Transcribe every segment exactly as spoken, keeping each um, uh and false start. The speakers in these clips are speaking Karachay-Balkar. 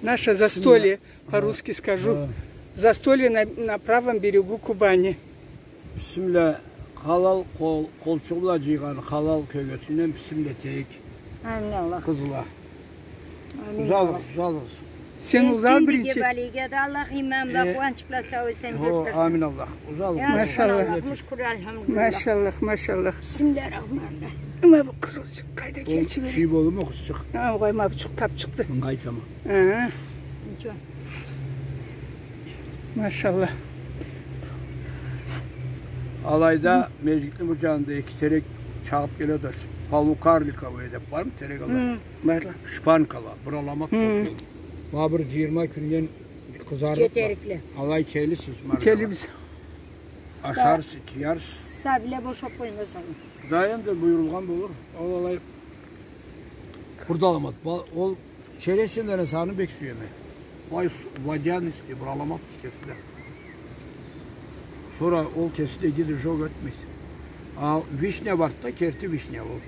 Наше застолье, по-русски скажу. Застолье на, на правом берегу Кубани. Бисмилля, халал къол, къолчугъу бла джыйгъан халал кёгетинден бисмилля этейик. Амин Аллах. Къызла. Амин Аллах. Узалыгъыз, узалыгъыз. Сен узал биринчи. Аллах иман бла, къууанч бла сау-эсен джёртдюрсюн. Амин Аллах. Узалыгъыз. Машаллах. Машаллах, машаллах. Бисмилля рахман рахим. Ма бу къызылчыкъ къайда, келчи бери. Чий болдуму, къызчыкъ? Ха, огъай, ма бу чукъ тап чыкъды. Ма къайтама. Ха. Ничего. Машаллах. Алайда межгитни бу джанында эки терек чагъып келеди. Полукарликовые деп бармы терек ала? Хы, барла. Шпанкала, бир аламат болду. Ма бир джыйырма кюнден къызарып. Джетерикли. Алай келирсиз, ма. Келирбиз. Ашарсыз, ичерсиз. Сабийле бошап къоюнга салынг. Да энди буюрулгъан болур. Ол алай. Бир да аламат. Ол черешнядан эсерин бек сюеме. Вай, с-, водянистый, бир аламат кеси да. Сора ол кеси да игиди, жёг этмейди. А вишня барды да, керти вишня ол.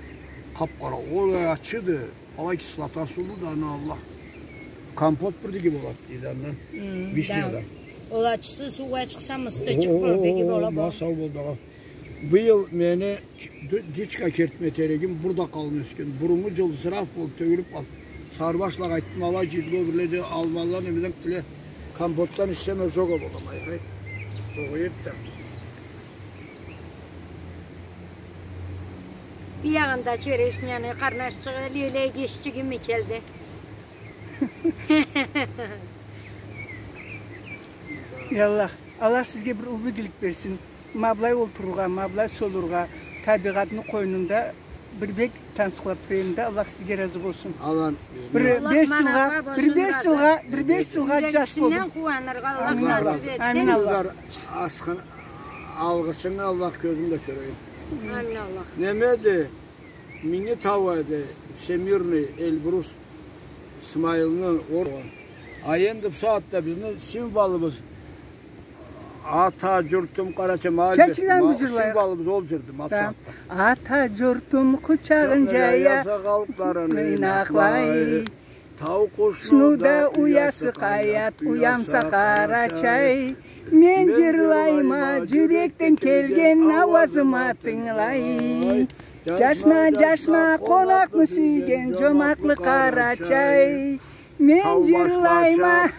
Къап-къара. Ол ачыды. Алай кислотасы уллуду, аны Аллах. Компот бир да иги болады, дейди, андан. Хы, вишнядан. Да. Ол ачысы суугъа чыкъса, мысты чыкъмай, бек иги болады. О, о, о, ма сау бол дагъы. Быйыл мени д-, дичка кертме терегим бир да къалын ёсген. Буруннгу джыл зыраф болуп, тёгюлюп къалды. Сарыбашлагъа айтдым, алай джыйдыла, ол бирле да алмалыла, немеден тюле, компотдан ичсем, жёг а болама, ай, ай. Огъай, этди. Биягъында черешняны къарнашчыгъы, леле эгешчиги ми келди? Я Аллах, Аллах сизге бир уллу игилик берсин. Ма былай олтурургъа, ма былай солургъа, табигъатны къойнунда бир бек тансыкълаб турайым да, Аллах сизге разы болсун. Алан. Бир беш джылгъа, бир беш джылгъа, бир беш джылгъа джаш болдум. Къууаныргъа Аллах насыб этсин. Амин Аллах. Ашхын алгъышынгы Аллах кёзюнг да кёрейим. Амин Аллах. Немеди? Минги тау эди, Всемирный, Эльбрус Исмаилни оргъан. А энди бу сагъатда бизни символубуз, ата джуртум Къарачай, ма, символубуз ол джырды, ма, бу сагъатда. Ата джуртум къучагъын джая, къалкъларын ыйнакълай. Тау къушнуда уясы къаят, уянса Къарачай. Мен джырлайма, джюрекден келген ауазыма тынгылай. Джашна, джашна, къонакъны сюйген, джомакълы Къарачай. Мен джырлайма.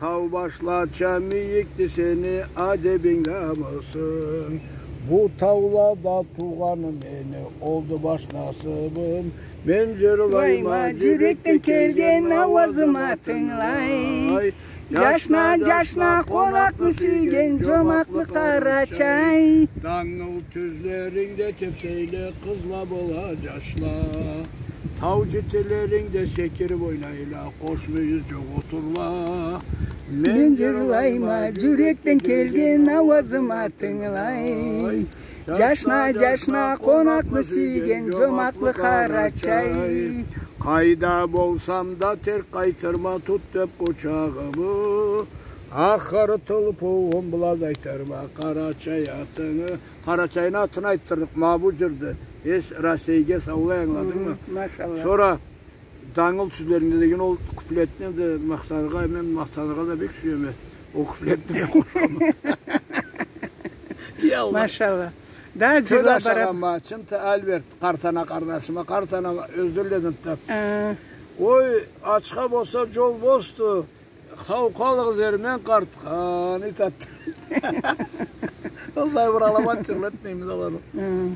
Тау башлача мийикди сени адебинг дамысын. Бу таулада туугъаным мени олду баш насыбым. Мен джырлайма, джюрекден келген ауазыма тынгылай. Джашна, джашна, къонакъны сюйген, джомакълы Къарачай. Дангыл тюзлеринде тепсейле къызла бла джашла. Тау джитилеринде секириб ойнайла, къош мюйюз джогъутурла. Мен джырлайма, джюрекден келген ауазыма тынгылай. Джашна, джашна, къонакъны сюйген, джомакълы Къарачай. Къайда болсам да терк къайтырма, тут деб къучагъымы. Ахыр тылпыуум бла да айтырма Къарачай атынгы. Къарачайны атын айтдырдыкъ, ма бу джырды. Эс Россейге саулай, ангыладынгмы? Хы, машаллах. Сора Дангыл тюзлеринде деген ол куплетни да махтаргъа, мен махтаргъа да бек сюеме. Ол куплетни мен къошханма. Я Аллах. Машаллах. Да, джырла бара. Чынтты Альберт, къарт ана къарнашыма, къарт ана ёздюрлединтта. Ха. Ой, ачха болса джол босду, хау къалыгъыз, эрмен къартхан, итат. Аллай бир аламат джырла этмеймиз аланы. Ха.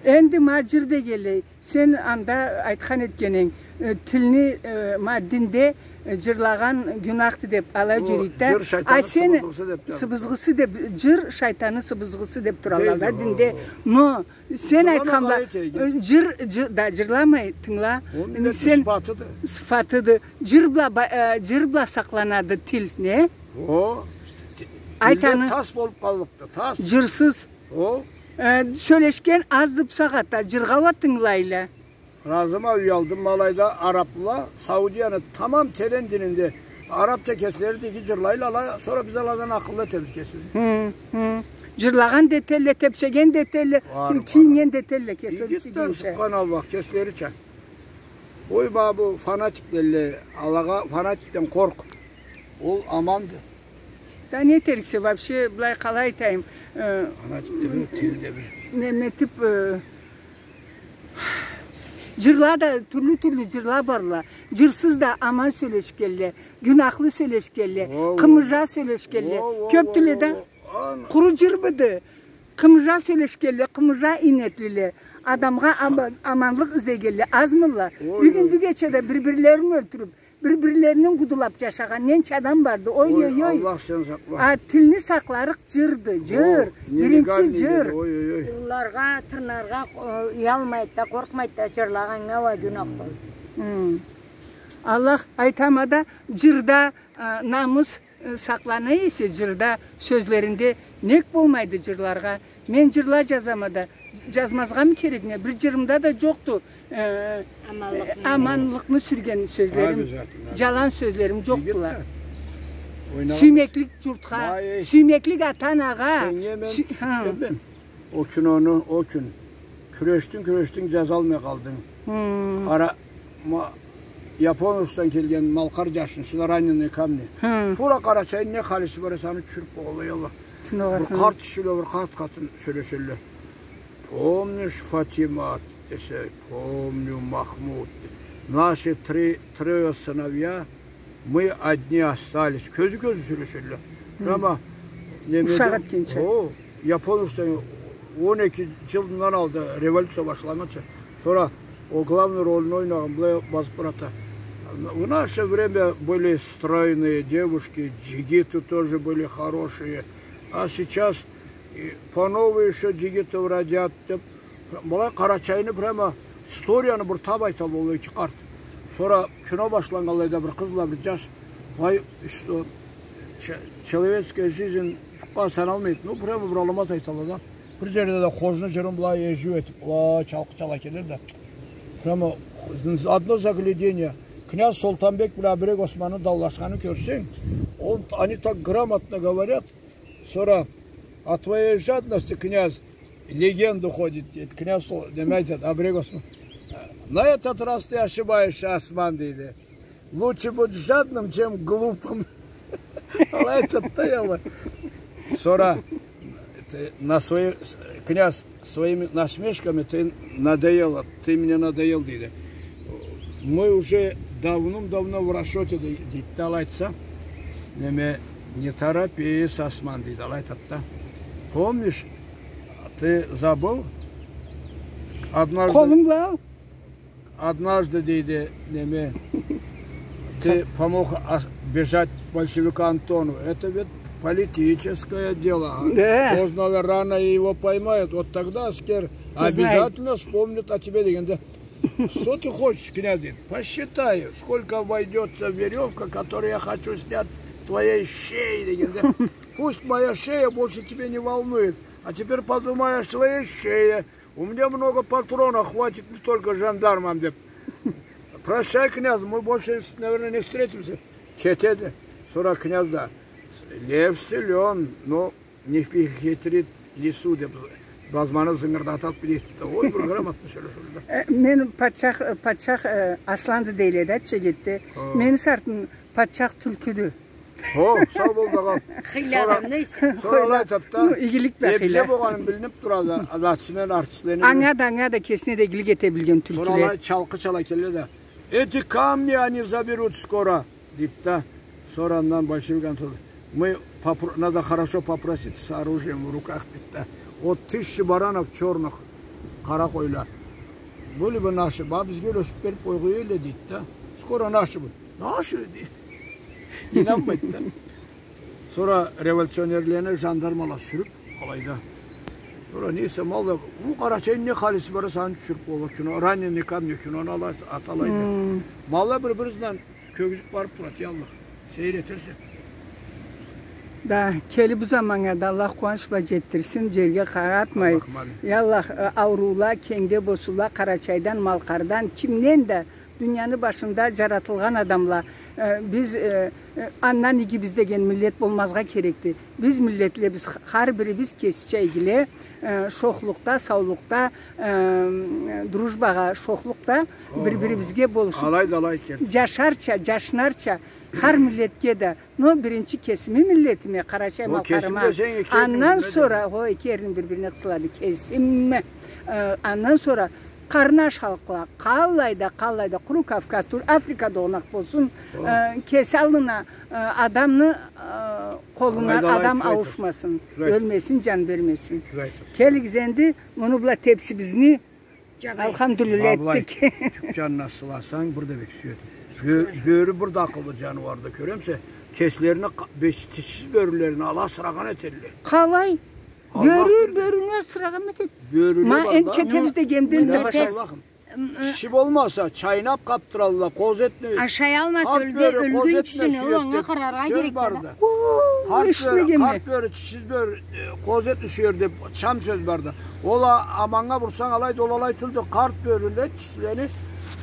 Энди ма джыр дегенлей. Сен анда айтхан этгенинг, э, тилни, э, ма динде, э, джырлагъан гюнахды деб, алай джюрюйдю да. Джыр шайтанны сыбызгъысы деб. Ай, сен сыбызгъысы деб, джыр шайтанны сыбызгъысы деб туралла да динде. Но сен айтхан бла, э, джыр, джыр, да, джырламай, тынгыла. Сен сыфатыды. Сыфатыды. Джыр бла, э, джыр бла сакъланады тил, не? О, айтаны. Тас болуб къаллыкъды, тас. Джырсыз. О. Э, сёлешген азды бусагъатда, джыргъа уа тынгылайла. Разыма, уялдым, ма алайда арабла, Саудияны тамам терен дининде арабча кеслери да иги джырлайла, ала, сора биз аладан акъыллы этебиз кесибизни. Хы, хы. Джырлагъан да этелле, тепсеген да этелле, кийиннген да этелле кеслери. Иги да, субханаллах, кеслерича. Ой, ма бу фанатикле, алагъа фанатикден къоркъ. Ол аманды. Да не этериксе, вообще, былай къалай айтайым, э, Фанатик да бир, тил да бир. Не, не тип, э, джырла да, тюрлю-тюрлю джырла барла. Джырсыз да аман сёлешгенле, гюнахлы сёлешгенле, Во, во, къымыжа во. сёлешгенле. Во, во, Кёпдюле во, да, во, во. Ан- къуру джырмыды. Къымыжа сёлешгенле, къымыжа иннетлиле, адамгъа ама-, аманлыкъ излегенле азмыдыла? Ой, Бюгюн ой. бюгече да бир-бирлерин ёлтюрюп, бир-бирлеринден къудулап джашагъан ненча адам барды. Ой, Ой, ой, ой. Аллах сен сакъла. А, тилни сакъларыкъ джырды, джыр. О, Биринчи нелегальный джыр. деди, ой, ой, ой. Урургъа, тырнаргъа, э, уялмайды да, къоркъмайды да, джырлагъаннга уа гюнах болду. Хм. Аллах, айтама да, джырда, а, намыс, э, сакълана эсе, джырда, сёзлеринде нек болмайды джырларгъа? Мен джырла джазама да, джазмазгъамы керек не? Бир джырымда да джокъду, э, Аманлыкъны. э, аманлыкъны сюрген сёзлерим, Обязательно. джалан сёзлерим джокъдула. Игит да. Ойнагъан Сюймеклик джуртха, Вай. сюймеклик ата-анагъа. Сеннге мен Сю-, ха. сюймекликме. Ол кюн ону, ол кюн. Кюрешдинг, кюрешдинг, джазалмай къалдынг. Хм. Къара, ма-, япон урушдан келген малкъар джашны, сюйдю «Раненые камни». Хм. Тура Къарачайны не халиси бар эсе, аны тюшюрюп къойгъанла, я Аллах. Тюнеге, Бир хм. къарт кишиле, бир къарт къатын сёлешелле. «Помнишь, Фатимат?» десе, «Помню, Махмуд». Наши три, трое сыновья, мы одни остались. Кёзю-кёзю сёлешелле. Хм. Прямо, неме Ушакъ да, этгенча. о, япон урушдан он эки джылдан алды, революция башланнганча. Сора ол главный рольну ойнагъан, былай базып барады. В наше время были стройные девушки, джигиты тоже были хорошие. А сейчас, и, по новой ещё джигитов родят, деп, Былай Къарачайны прямо историяны бир тап айталла ол эки къарт. Сора кино башланнганлай да бир къыз бла бир джаш, былай, что че-, человеческая жизнь джукъгъа саналмайды. Ну, прямо бир алымат айталла да. Бир джерде да хожну джырын былай эжиу этип, былай чалкъы чала келир да. Прямо одно загляденье. Князь Солтанбек бла Абрек Османны даулашханын кёрсенг, он, они так грамотно говорят, Сора, от твоей жадности, князь, легенду ходит, дейди, князь, со-, неме айтады, Абрек Осман. На этот раз ты ошибаешься, Осман, дейди. Лучше быть жадным, чем глупым. Алай айтады да, я Аллах. Сора, ты на свои, князь, своими насмешками ты надоела, ты мне надоел, дейди. Мы уже давным-давно в расчёте, дей-, дейди да, алай айтса, неме, не торопись, Осман, дейди, алай айтады да. Помнишь, ты забыл? Однажды, Къолунг бла ал. Однажды, дейди, неме, ты помог ос-, бежать большевика Антону. Это ведь политическое дело, а? Да. Поздно или рано его поймают. Вот тогда Аскер Узнает. обязательно вспомнит о тебе, дегенде. Что ты хочешь, князь, дед? Посчитай, сколько обойдётся верёвка, которую я хочу снять с твоей шеи, дегенде. Пусть моя шея больше тебя не волнует. А теперь подумай о своей шее. У меня много патронов, хватит не только жандармам, деб. Прощай, князь, мы больше, наверное, не встретимся. Кетеди. Сора князь да: лев силён, но не перехитрит лису, деб, базманы зынгырдатып биледи да. Ой, бир грамотно сёлешеди да. Э, мен патчах, э, патчах, э, асланды дейле да, чегетде. Хо. Мени сартын патчах тюлкюдю. Хо, сау бол, дагъан. Хыйлы адам, нейсе. Сора алай айтады да. Ну, игилик бла хыйлы. Эбсе болгъаны билинип турады, артистлени. Анга да, анга да, кесине да игилик эте билген тюлкюле. Сора алай чалкъы чала келе да. Эти камни они заберут скоро, дейди да. Сора андан большевик андан сора: мы попро-, надо хорошо попросить с оружием в руках, дейди да. Вот тысячи баранов чёрных, къара къойла. Были бы наши, ба бизге юлешип берип къойгъан эдиле, дейди да. Скоро наши будут. Наши, дейди. Ийнанмайды да. Сора революционерлени жандармала сюрюп, алайда. Сора нейсе, ма алай, бу Къарачайны не халиси бар эсе, аны тюшюрюп къойгъанла, кино, «Раненые камни» кинону алай, ат алайда. Хм. Ма алай бир-биринден кёргюзюп барып турады, я Аллах. Сейир этерсе. Да, келир бу заманнга да Аллах къууанч бла джетдирсин, джерге къаратмай. Аллах, амин. Я Аллах, э, ауруула кенгде болсунла, Къарачайдан, Малкъардан, кимден да Дунияны башында джаратылгъан адамла, э, биз, э, э, андан игибиз деген миллет болмазгъа керекди. Биз миллетлебиз, х-, хар бирибиз кесича игиле, э, шохлукъда, саулукъда, э, дружбагъа, шохлукъда бир-бирибизге болушуп, алай да алай керти, джашарча, джашнарча, хар миллетге да. Но биринчи кесими миллетиме, къарачай-малкъарыма. Андан сора, хо, эки эрним бир-бирине къысылады. Кесими, э, андан сора къарнаш халкъла, къаллай да, къаллай да, къуру Кавказ тюл, Африкада огъунакъ болсун, э, кеси аллына, э, адамны, э, къолундан адам ауушмасын, ёлмесин, джан бермесин. Келигиз энди, муну бла тепсибизни Алхамдулиллах этдик. Тюк джанына сыласанг, бир да бек сюеди. Бё-, бёрю бир да акъыллы джаныуарды, кёремисе, кеслерини къа-, беш-, тишсиз бёрюлерин ала асырагъан этелле. Къалай? Бёрю, бёрюню асырагъан этеди. Бёрюле бар да. Ма энди кетебиз дегенде да башла. Тиши болмаса, чайнап къабдыралла, къозу этни. Ашаялмаса, ёлгюнчюсюне, ол анга къараргъа керек да. Къарт бёрю, эшитмегенме. Къарт бёрю, тишсиз бёрю, э, къозу этни сюер деп чам сёз барды. Ол а-, аманнга бурсанг алайды, ол алай тюлдю. Къарт бёрюле, тишсизлени,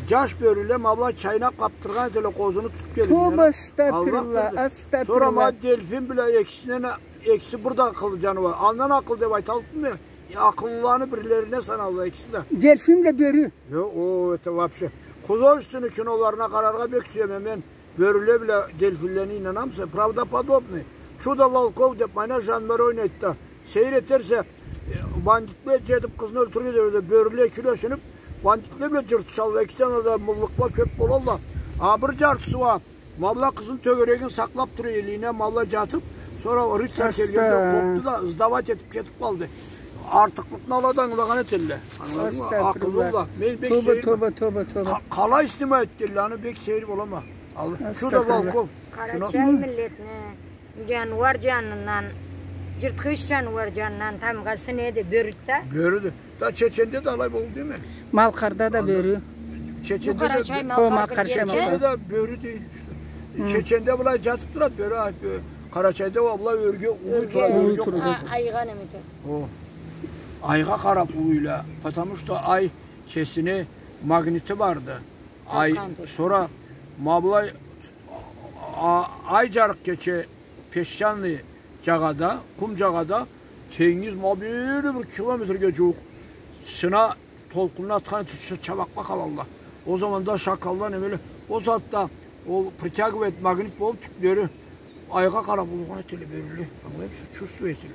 джаш бёрюле, ма былай чайнап къабдыргъан этелле, къозуну тутуп келгенле. Тоба, астагъфируллах, астагъфируллах. Сора ма дельфин бла экисинден, экиси бир да акъыллы джаныуар. Андан акъыллы деп айталлыкъмы? Акъыллыланы бирлерине саналла экиси да. Дельфин бла бёрю. О, это вообще. Художественный киноларына къараргъа бек сюеме мен. Бёрюле бла дельфинлени, ийнанамыса? Правдоподобный. «Чудо волков» деп, майна Жан Моро ойнайды да. Сейир этерсе, э, бандитле джетип къызны ёлтюрюрге деб, бёрюле кюрешинип, бандитле бла джыртышалла, эки джанында мыллыкъла кёб болалла. А бир джартысы уа, ма былай къызны тёгерегин сакълаб тура элине, ма былай джатыб, сора рыцарь келгенде къобду да, сдавать этиб кетиб къалды. Артыкълыкъны ала да ангылагъан этелле. Ангыладынгмы? Астагъфируллах. Акъыллыла. Мен бек сейирме. Тоба, тоба, тоба, тоба. Къа-, къалай снимать этгенле, аны бек сейир болама. Ал-, Чудо волков. Къарачай миллетни джаныуар джанындан, джыртхыч джаныуар джанындан тамгъасы неди? Бёрюдю да. Бёрюдю. Да чеченде да алай болду, дейме? Малкъарда да бёрю. Чеченде да бёрю, дей. Чеченде да былай джатыб турады, бёрю, а, бё-, Къарачайда уа былай ёрге улуй турады. Ёрге улуй турады. А, айгъа неме этеди. О. Айгъа къараб улуйла. Потому что ай кесини магнити барды. Ай, сора ма былай, а, ай джарыкъ кече песчаный джагъада, къум джагъада, тенгиз ма бери бир километрге джууукъ чына толкъунну атхан этиб чабакъла къалалла. Ол заманда шакалла, немеле, ол сагъатда ол притягивает магнит болуб тюклери айгъа къараб улгъан этелле, бёрюле. Ангылаймыса, чувствует этелле.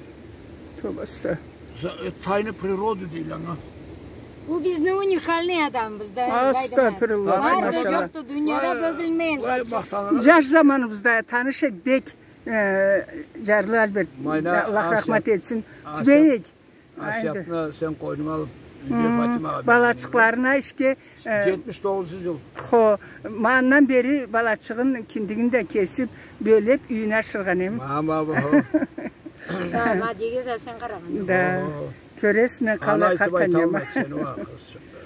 Тоба, астагъфируллах. За-, э, тайны природы дейле анга. Бу бизни уникальный адамыбыз да. Астагъфируллах. Барды да джокъду дунияда, бу билмеген зат джокъ. Джаш заманыбызда таныш эдик бек, э, джарлы Альберт, Аллах рахмат этсин. Тюбек. Асиятны сен къойнунга алыб, юйде Фатимагъа берген. Балачыкъларына ишге, э, джетмиш тогъузунчу джыл. Хо, ма андан бери балачыгъын, киндигин да кесиб, бёлеб, юйюне ашыргъан эм. Ма, ма бу, хо. Да, Мадиге да сен къарагъан. Да. Хо, хо. Кёресиз, мен къалай къартайгъанма.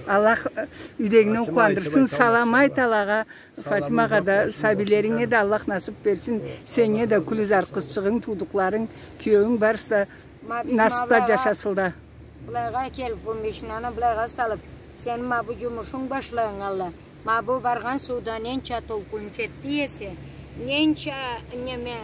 Аллах, э, юйдегингни къууандырсын, салам айт алагъа. Фатимагъа да, сабийлеринге да Аллах насыб берсин, сеннге да, Кюлюзар къызчыгъынг, туудукъларынг, киеуюнг, барысы да насыбда джашасынла. Былайгъа келиб, бу машинаны былайгъа салыб, сени ма бу джумушунг башланнганлай. Ма бу баргъан сууда ненча толкъун кетди эсе, ненча неме,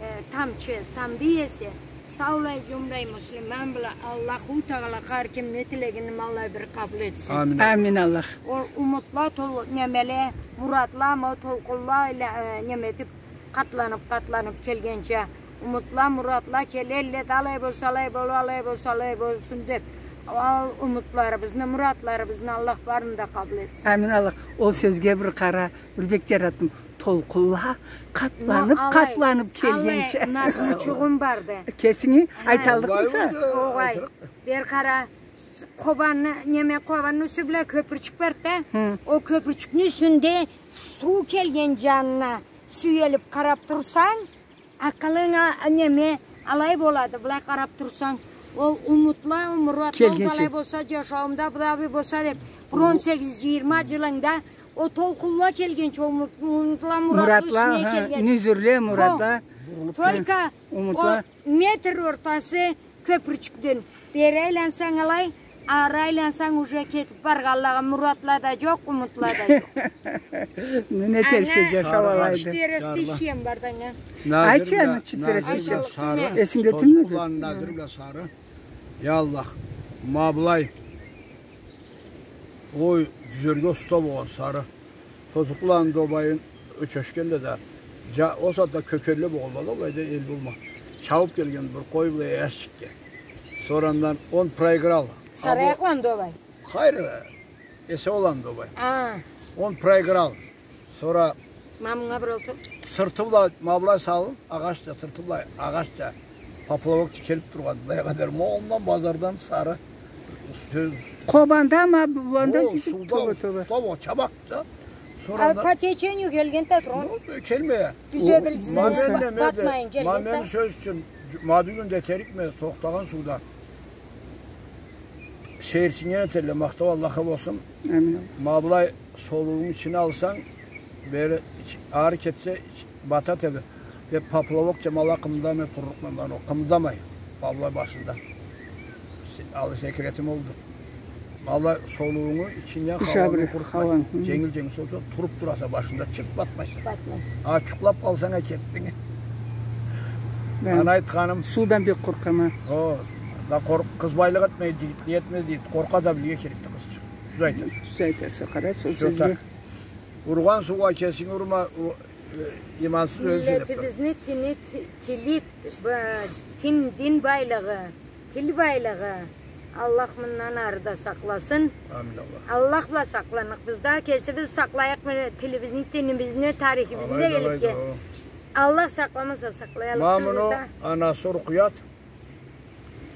э, тамчы тамды эсе, саулай, джумлай муслиман бла Аллаху Тагъала хар кимни тилегин ма алай бир къабыл этсин. Амин. Амин, Аллах. Ол умутла тол-, немеле, муратла, ма ол толкъунла айле, э, неме этиб, къатланыб, къатланыб келгенча, умутла, муратла келелле да, алай болса, алай бол-, алай болса, алай болсун деб, ол умутларыбызны, муратларыбызны Аллах барын да къабыл этсин. Амин, Аллах. Ол сёзге бир къара. Бир бек джаратдым. Толкъунла къатланыб, къатланыб келгенча. Алай назмучугъум барды. Кесинги айталлыкъмыса? Огъай. Бир къара, Къобанны, неме, Къобанны юсю бла кёпюрчюк барды да. Хы. Ол кёпюрчюкню юсюнде суу келген джанына сюелиб къараб турсанг, акъылынг а, неме, алай болады, былай къараб турсанг, ол умутла, ол муратла, былай болса, джашауумда былай болса деб, бир он сегиз, джыйырма джылынгда ол толкъунла келгенча, ол умут-, умутла, муратла юсюне келген. Нюзюрле, муратла. Только ол метр ортасы кёпюрчюкден бери айлансанг алай, Ары айлансанг, уже кетип баргъанлагъа муратла да джокъ, умутла да джокъ. Не этерсе, джашау алайды. Четверо стишием бар да, не? Айтчы аны, четверо стишием. Эсингде тюлмюдю? Тозукъ бла Назир бла Сары. Я Аллах, ма былай. Ой, джюзерге уста болгъан Сары. Тозукъланы Добайын ёчешгенде да, джа-, ол сагъатда кёкенле болгъанла да, былайда эл болмай. Чабып келген бир къой бла эяшчикге. Сора андан он проиграл. Сары аякъланы Добай. Хайыр, эсе болгъан Добай. А. Он проиграл. Сора ма мынга бир олтур. Сырты бла, ма былай салып, агъачча, сырты бла агъачча. Поплавокча келип тургъан, былайгъа дери, ма ондан базардан Сары. Сёз. Къобанда ма, былайда. О, сюзюп, суда, тоба, тоба. Суда, о, чабакъ да. Сора а, по течению келген да тургъан. Келмей. Тюзебилсин. Ма мен, батмайын келген да. Ма мен сёз ючюн, ма бюгюн да этерикме, тохтагъан суда. Сейирсиннген этелле, махтау Аллахха болсун. Амин. Ма былай солууну ичине алсанг, бери ич-, ары кетсе, ич-, батады эди. Деп поплавокча ма былай къымылдамай турлукъма, ма былай къымылдамай, ма былай башында. Се-, алай секретим олду. Ма былай солууну ичинден хауаны къурутмай, хауаны, хы, дженгил-дженгил солсанг, туруп тураса башында, чырт батмайса. Батмайса. А, джукълап къалсанг, а, кетдинг. Мен аны айтханым. Суудан бек къоркъама. О, да къоркъ-, къыз байлыкъ этмей, джигит не этмез дейди. Къоркъа да билирге керекди къызчыкъ. Тюз айтаса. Тюз айтаса, къара, сол сёзге. Ургъан суугъа кесинги урма, у-, э, имансыз ёлсюн деп тура. Миллетибизни тини, ти-, тили, б-, тин, дин байлыгъы, тил байлыгъы. Аллах мындан ары да сакъласын. Амин, Аллах. Аллах бла сакъланыкъ. Биз да кесибиз сакълайыкъ мына тилибизни, динибизни, тарихибизни да. Алайды, алайды, элге. О. Аллах сакъламаса, сакълаялыкъ тюлбюз да. Ма муну анасы Рукъият.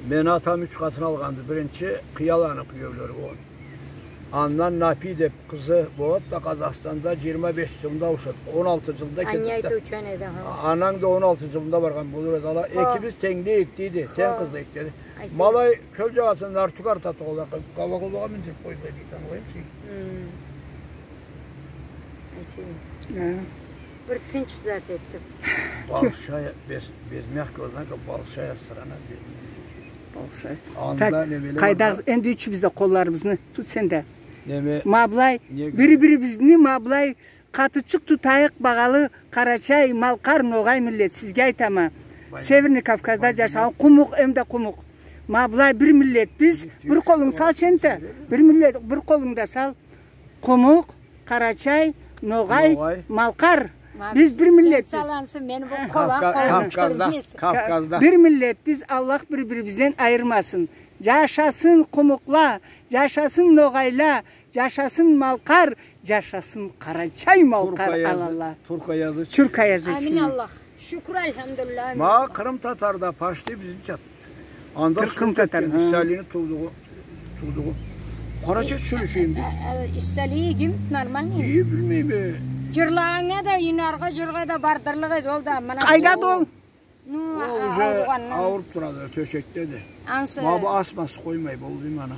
Мени атам юч къатын алгъанды. Биринчи Къыяланы кюеулери болгъан. Андан Напи деп къызы болады да, Къазахстанда джыйырма беш джылында ауушады. Он алты джылда кетди. Ананг да он алты джылында баргъан болур эди ала. Хо. Экибиз тенгле эдик дейди. Хо. Тенг къызла эдик дейди. Ма былай кёл джагъасында нарчук артатыкъ олла. Кавагулугъа миндирип къойду дейди, ангылаймыса? Хм. Хы. Бир тынч зат этдик. Большая, без, без мягкого знака большая страна. Большая. Анда так, немеле бар да. Къайдагъыз, энди ючюбюз да къолларыбызны тут сен да. Неме? Ма былай, не, бири-бирибизни ма былай къатычыкъ тутайыкъ, багъалы къарачай, малкъар, ногъай миллет, сизге айтама. Северный Кавказда джашагъан къумукъ, эм да къумукъ. Ма былай бир миллетбиз, бир къолунг сал сен да, бир миллет, бир къолунг да сал. Къумукъ, къарачай, ногъай, малкъар. Биз бир миллетбиз. Кавказда, Кавказда. Бир миллетбиз, Аллах бир-бирибизден айырмасын. Джашасын къумукъла, джашасын ногъайла, джашасын малкъар, джашасын къарачай, малкъар, Аллах. Тюрк аязы ючюн. Тюрк аязы ючюн. Амин, Аллах. Шукур, альхамдулиллах. Ма Къырым татар да почти бизнича. Анда къыркъ къырым татар, ха. Иссалини туудугъу, туудугъу. Къарачай сёлешейим дейди. Э, э, Иссали ким? Нормальный? Э, билмейме. Джырлагъаннга да, юйюнде джыргъа да бардырлыкъ эди ол да, мына. Къайдады ол? Ну, ол уже ауругъандан. Ауруп турады, тёшекдеди. Ансы. Ма бу асмасы къоймай болду, дейме, ана.